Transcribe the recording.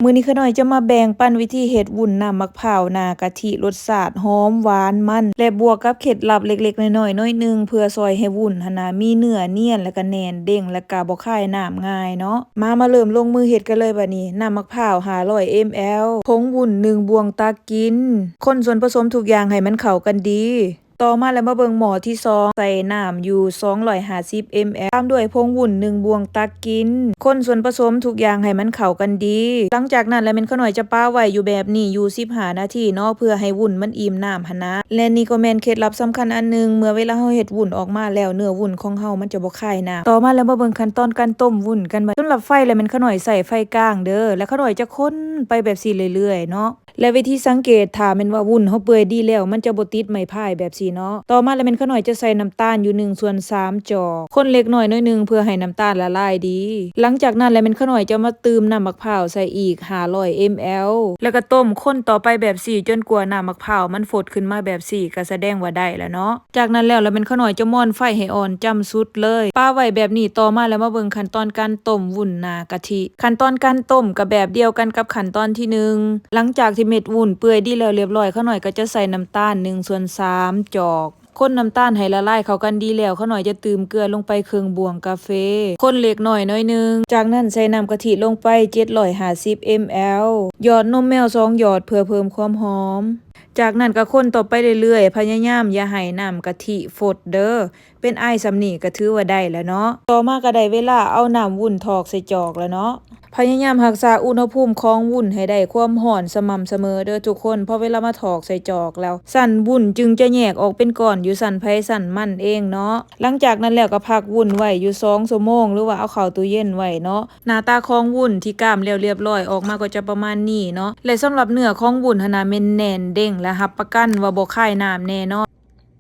ມື້ນີ້ຂ້ານ້ອຍຈະມາແບ່ງປັນວິທີເຮັດວຸ້ນນ້ຳໝາກພ້າວໜ້າກະທິ ລົດຊາດຫອມ ຫວານ ມັນ ແລະ ບວກກັບເຄັດລັບເລັກໆນ້ອຍໆໜ້ອຍໜຶ່ງ ເພື່ອຊ່ອຍໃຫ້ວຸ້ນຫັ້ນນະມີເນື້ອນຽນ ແລະກະແໜ້ນເດັ່ງ ແລະກະບໍ່ຄາຍນ້ຳງ່າຍເນາະ. ມາ ມາເລີ່ມລົງມືເຮັດກັນເລີຍບາດນີ້. ນ້ຳໝາກພ້າວຫ້າຮ້ອຍເອັມແອລ, ຜົງວຸ້ນໜຶ່ງບ່ວງຕັກກິນ. ຄົນສ່ວນປະສົມທຸກຢ່າງໃຫ້ມັນເຂົ້າກັນດີ. ຕໍ່ມາແລ້ວມາເບິ່ງໝໍ້ທີສອງ ໃສ່ນ້ຳຢູ່ສອງຮ້ອຍຫ້າສິບເອັມແອລ ຕາມດ້ວຍຜົງວຸ້ນໜຶ່ງບ່ວງຕັກກິນ. ຄົນສ່ວນປະສົມທຸກຢ່າງໃຫ້ມັນເຂົ້າກັນດີ. ຫຼັງຈາກນັ້ນແລ້ວແມ່ນຂ້ານ້ອຍຈະປະໄວ້ຢູ່ແບບນີ້ຢູ່ສິບຫ້ານາທີເນາະ ເພື່ອໃຫ້ວຸ້ນມັນອີ່ມນ້ຳຫັ້ນນະ. ແລະນີ້ກໍແມ່ນເຄັດລັບສຳຄັນອັນໜຶ່ງ ເມື່ອເວລາເຮົາເຮັດວຸ້ນອອກມາແລ້ວ ເນື້ອວຸ້ນຂອງເຮົາມັນຈະບໍ່ຄາຍນ້ຳ. ຕໍ່ມາແລ້ວມາເບິ່ງຂັ້ນຕອນການຕົ້ມວຸ້ນກັນ. ສຳລັບໄຟແລ້ວແມ່ນຂ້ານ້ອຍໃຊ້ໄຟກາງເດີ້ ແລະຂ້ານ້ອຍຈະຄົນໄປແບບຊີ້ເລື້ອຍໆເນາະ. ແລະວິທີສັງເກດ ຖ້າແມ່ນວ່າວຸ້ນເຮົາເປື່ອຍດີແລ້ວ ມັນຈະບໍ່ຕິດໄມ້ພາຍແບບຊີ້ເນາະ. ຕໍ່ມາແລ້ວແມ່ນຂ້ານ້ອຍຈະໃສ່ນ້ຳຕານຢູ່ໜຶ່ງສ່ວນສາມຈອກ ຄົນເລັກນ້ອຍໜ້ອຍໜຶ່ງ ເພື່ອໃຫ້ນ້ຳຕານລະລາຍດີ. ຫຼັງຈາກນັ້ນແລ້ວແມ່ນຂ້ານ້ອຍຈະມາຕື່ມນ້ຳໝາກພ້າວໃສ່ອີກຫ້າຮ້ອຍເອັມແອລ ແລ້ວກໍຕົ້ມຄົນຕໍ່ໄປແບບຊີ້ ຈົນກວ່ານ້ຳໝາກພ້າວມັນຟົດຂຶ້ນມາແບບຊີ້ ກໍສະແດງວ່າໄດ້ແລ້ວເນາະ. ຈາກນັ້ນແລ້ວ ແລ້ວແມ່ນຂ້ານ້ອຍຈະໝອນໄຟໃຫ້ອ່ອນຈຳສຸດເລີຍ ປະໄວ້ແບບນີ້. ຕໍ່ມາແລ້ວມາເບິ່ງຂັ້ນຕອນການຕົ້ມວຸ້ນໜ້າກະທິ. ຂັ້ນຕອນການຕົ້ມກໍແບບດຽວກັນກັບຂັ້ນຕອນທີໜຶ່ງ. ຫຼັງຈາກທີ່ເມັດວຸ້ນເປື່ອຍດີແລ້ວຮຽບຮ້ອຍ ຂ້ານ້ອຍກໍຈະໃສ່ນ້ຳຕານໜຶ່ງສ່ວນສາມຈອກ ຄົນນ້ຳຕານໃຫ້ລະລາຍເຂົ້າກັນດີແລ້ວ ຂ້ານ້ອຍຈະຕື່ມເກືອລົງໄປເຄິ່ງບ່ວງກາເຟ ຄົນເລັກນ້ອຍໜ້ອຍໜຶ່ງ. ຈາກນັ້ນໃສ່ນ້ຳກະທິລົງໄປເຈັດຮ້ອຍຫ້າສິບເອັມແອລ ຫຍອດນົມແມວສອງຫຍອດເພື່ອເພີ່ມຄວາມຫອມ. ຈາກນັ້ນກໍຄົນຕໍ່ໄປເລື້ອຍໆ ພະຍາຍາມຢ່າໃຫ້ນ້ຳກະທິຟົດເດີ້ ເປັນອາຍສ່ຳນີ້ກໍຖືວ່າໄດ້ແລ້ວເນາະ. ຕໍ່ມາກໍໄດ້ເວລາເອົານ້ຳວຸ້ນຖອກໃສ່ຈອກແລ້ວເນາະ. ພະຍາຍາມຮັກສາອຸນຫະພູມຂອງວຸ້ນໃຫ້ໄດ້ຄວາມຮ້ອນສະໝ່ຳສະເໝີເດີ້ທຸກຄົນ ເພາະເວລາມາຖອກໃສ່ຈອກແລ້ວ ຊັ້ນວຸ້ນຈຶ່ງຈະແຍກອອກເປັນກ້ອນຢູ່ຊັ້ນໃຜຊັ້ນມັນເອງເນາະ. ຫຼັງຈາກນັ້ນແລ້ວກໍພັກວຸ້ນໄວ້ຢູ່ສອງຊົ່ວໂມງ ຫຼືວ່າເອົາເຂົ້າຕູ້ເຢັນໄວ້ເນາະ. ໜ້າຕາຂອງວຸ້ນທີ່ກ້າມແລ້ວຮຽບຮ້ອຍອອກມາກໍຈະປະມານນີ້ເນາະ ແລະສຳລັບເນື້ອຂອງວຸ້ນຫັ້ນນະແມ່ນແໜ້ນເດັ່ງ ແລະຮັບປະກັນວ່າບໍ່ຄາຍນ້ຳແນ່ນອນ.